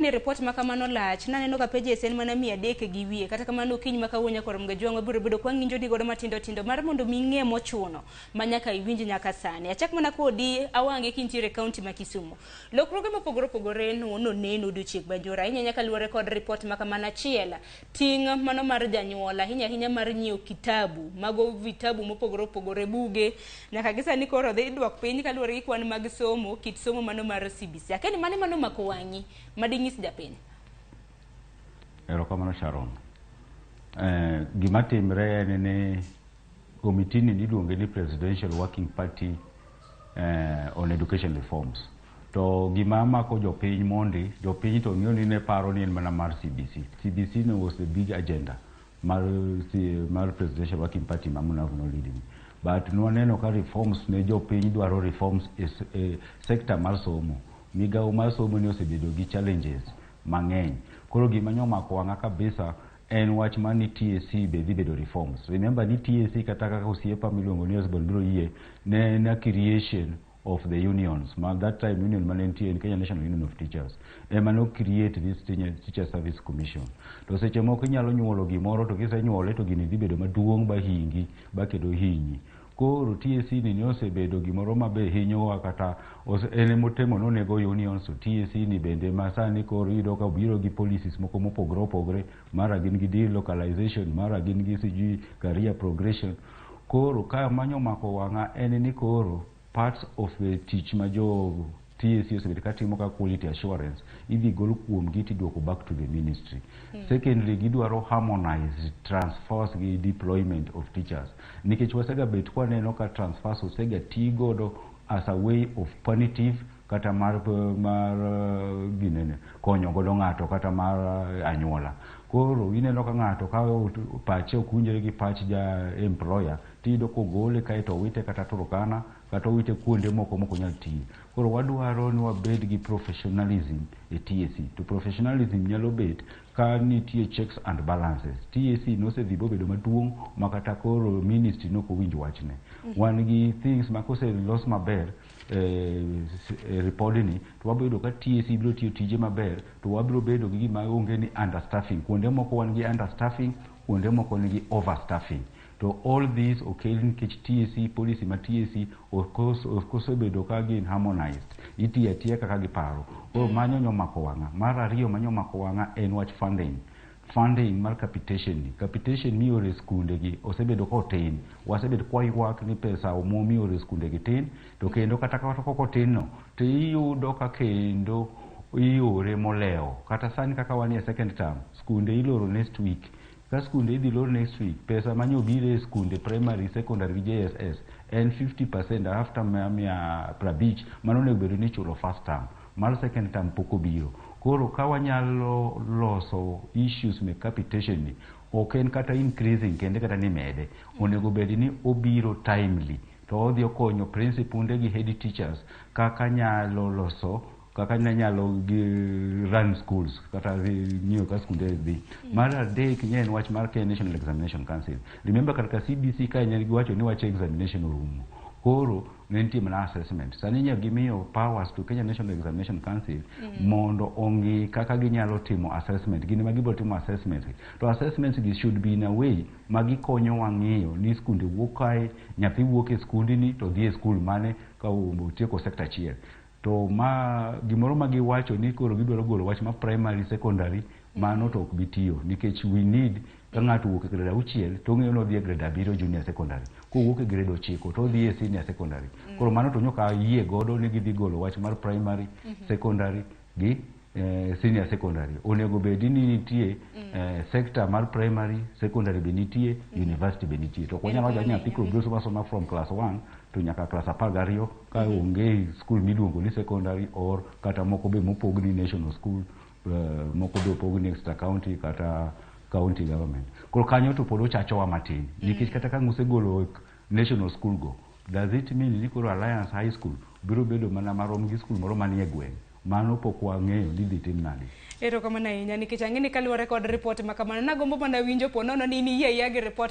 Ni ripot ma kamano lach, naneno ka pages en mana 300 gi wiye. Kata kamano okinyi ma kawuono nyakwar Mgajwang' wabiro bedo kwa ng'injo ni godo matindo tindo mar mondo mi ing'e mochuno ma nyaka iwinj nyaka sani. Achak mana kodi awange kintiere e kaunti ma Kisumu. Lokruoge mopogore opogore noneno odiochieng' banjore ahinya nyaka luwore kod ripot ma kamano achiel. Ting' mano mar janyuol ahinya ahinya mar nyiewo kitabu, mago vitabu mopogore opogore, buge nyaka gi sani koro dhi duok piny kaluwore gi kwan mag somo, kit somo mano mar CBC. Akia ni mane mano omako wang'i madinyis japiny? Erokamano Sharon. Gima timre en ni komiti ni iluonge ni Presidential Working Party on Education Reforms. To gima mako jopiny mondi, jopiny to ng'eyo ni ne paro ni en mana mar CBC. CBC no was the big agenda mar Presidential Working Party ma Munavu no leading. But nwaneno ka reforms ne jopiny dwaro reforms e sector mar somo. Migawo mar somo ni osebedo gi challenges mang'eny. Koro gima nyomako wang'a kabisa en wach mar ni TSC be dhi bedo reforms. Remember ni TSC kata kaka osiepa miluongo ni Osborne biro yie ne en a creation of the unions. Ma that time union mane nitie en Kenya National Union of Teachers. Ema no create this Teacher Service Commission. To seche moko inyalo nyuolo gimoro to kisenyuole to gini dhi bedo maduong' ba hingi ba kendo hinyi. Koro TSC ni ne osebedo gimoro ma be hinyowa kata en emotemo nonego unions to TSC ni bende ma sani koro iyudo ka obiro gi policies moko mopogore opogore, mara gin gi delocalization, mara gin gi sijui career progression. Koro ka manyo mako wang'a en ni koro parts of the tich ma jo TSC osebedo katimo ka quality assurance idhi gol kuomgi tiduoko back to the ministry. Secondly, gidwaro harmonize transfers gi deployment of teachers. Nikech wasega bet kwaneno ka transfers osega ti godo as a way of punitive kata mar ginene konyo godo ng'ato kata mar anyuola. Koro ineno ka ng'ato ka pache ok winjre gi pach ja employer tiyudo kogole kaeto owite kata Turkana kata owite kuonde moko mok onyal tiye. Koro wadwaro ni wabed gi professionalism e TSC. To professionalism nyalo bet ka nitie checks and balances. TSC nosedhi bobedo maduong' ma kata koro ministry nok owinj wachne. Wan gi things ma koselos maber e ripodni to wabiro yudo ka TSC biro tiyo tije maber to wabiro bedo gi gima onge ni understaffing. Kuonde moko wan gi understaffing, kuonde moko nigi overstaffing. To all this okel nikech TSC policy ma TSC ok osebedo ka gin harmonized. Itiyo atiya kaka giparo. Koro manyo nyomako wang'a. Mar ariyo manyomako wang'a en wach funding. Funding mar capitation ni. Capitation mioro e skunde gi osebedo kotin. Wasebedo kwaywak ni pesa omuom mioro e skunde gi tin. To kendo kata kok otin no, to iyudo ka kendo iore molewo. Kata sani kaka wan e second term, skunde iloro next week. Ka skunde idhi lor next week, pesa manye obiro e skunde primary, secondary gi JSS en 50% after 50% mano onego bedo ni ichulo first term. Mar second term pok obiro. Koro ka wanyalo loso issues mek capitation ni, ok en kata increasing kende kata ni mede. Onego bed ni obiro timely. To odhi okonyo principal gi head teachers kaka nyalo loso kaka nyalo gi run schools kata ng'iyo ka skunde dhi. Mar adek nye en wach mar Kenya National Examination Council. Remember kar CBC ka ne giwacho ni wach examination orumo. Koro ne nitie mana assessment. Sani nye gimiyo powers to Kenya National Examination Council mondo ong'i kaka ginyalo timo assessment. Gin ema gibiro timo assessment. To assessments gi should be in a way ma gikonyowa ng'iyo ni skunde wuok kae, nyathi wuok e skundni to dhi e skul mane ka otieko sector achiel. To ma gimoro ma giwacho ni koro gidwaro golo wach ma primary, secondary, mano to ok bi tiyo nikech we need ka ng'ato owuok e grade 6 to ong'eyo ni odhi e grade 7 junior secondary. Kowuok e grade 9 to odhi e senior secondary. Koro mano to nyoka yie godo ni gidhi golo wach mar primary, secondary gi senior secondary. Onego bedi ni nitie sector mar primary, secondary be nitie, university be nitie. To ok wanyal wacho ni nyathi koro biro somo asoma from class 1 to nyaka class 12 ka onge school miluongo ni secondary or kata moko be mopog ni national school, moko be opog ni extra county kata county government. Koro kanyo to pod ochachowa matin nikech kata ka osegolo national school go, does it mean ni koro Alliance High School biro bedo mana marom gi school moro manie gweng'? Mano pok wang'eyo ni dhi tim nade. Erokamano ahinya nikech ang'e ni kaluwore kod ripot ma kamano nagombo mana winjo po nono ni in iyie ayia gi ripot.